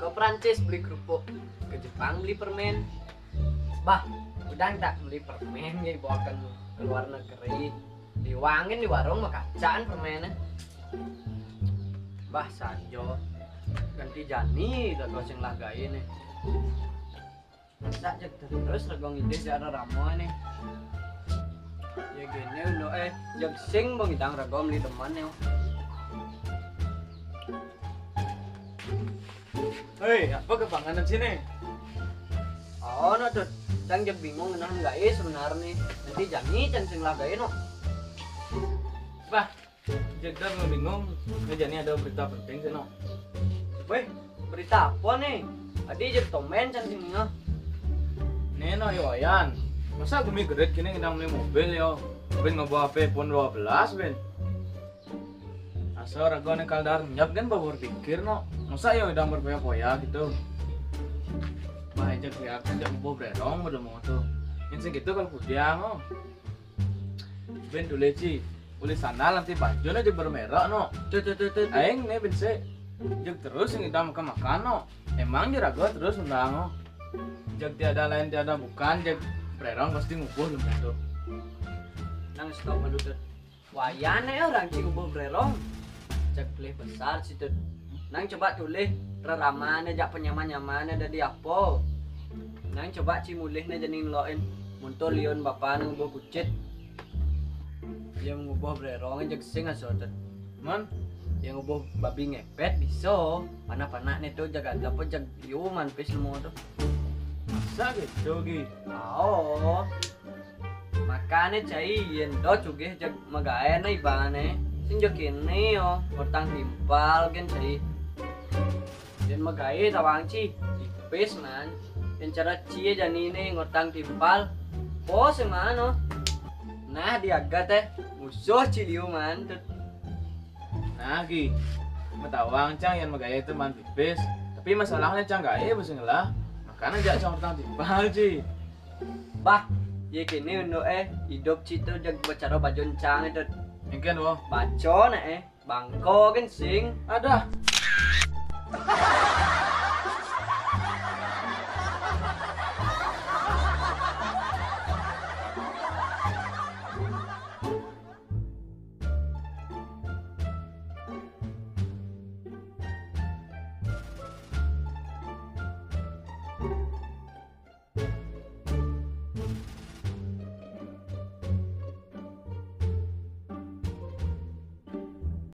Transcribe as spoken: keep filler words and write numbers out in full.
Ke Prancis beli kerupuk, ke Jepang beli permen. Bah, udah tak beli permen, ya, bawa ke luar negeri. Diwangin di warung, makacaan permennya. Bah, sanjo. Ganti jani, dah kau sing lah gaye nih. Masa jeg terus rego ngidih jak reramo nih. Ya gini, undo eh, jeg sing bang idang rego meli demen ya. Hei, apa kepanganan sini? Oh, no, Dut. Cang jeg bingung nah gae sebenarnya. Nanti jani cang sing lah gae, no. Bah, jeg dah bingung. Ini jani ada berita penting sih, no. Weh, berita apa nih? Tadi jeg tomen cang sini, no. Nih, no, Iwayan. Masa gumi gerit kini ngidang beli mobil, yo? Ben ngebawa H P iPhone dua belas, ben. Asal raga nih kaldar nyap kan bawa berpikir, no. Masa yo idang berpoya-poya gitu. Bah, ejek ya, ejek mau bererong, udah mau tuh. Yang segitu kalau pudiang, oh. Ben dulu, Ci. Uli sandal nanti baju aja bermerek, no. Tuh, tuh, tuh, tuh, tuh. Aing nih, ben se. Jeg terus yang idang makan-makan, no. Emang jerago terus undang, no. Jeg tiada lain tiada bukan, jeg bererong pasti ngubuh lemu tuh. Nang stop dulu, Dut. Wayane orang ci ngubuh bererong. Cek pelih besar situ. Nang coba tulih reramane jak penyaman-nyamane dadi apa. Nang coba ci mulihne jani ngelokin. Muntul liun bapane ngubuh kucit. Dia ngubuh bererong jeg sing aso, Dut. Man, yang ngubuh babi ngepet bisa. Panak-panakne tuh jaga apa, jag liu man pis lemu tuh. Masa gitu, Gi? Oh. Makane cai yen do cugih jeg magae na ibane. Sing jo kene yo, ngortang timpal gen cai. Yen magae tawang ci, tipis man. Yen cara ci janine ngortang timpal. Po semano. Nah, diaga teh musuh ci liu man. Tut. Nah, Gi. Matawang cang yen magae itu man tipis. Tapi masalahnya cang gae besi ngelah. Makanya jak cang ngortang timpal, Ci. Bah, ye kini undo eh, hidup ci tuh jag bacara bajon cang itu. Mungkin, wo. Baco na eh, bangko gen sing. Ada.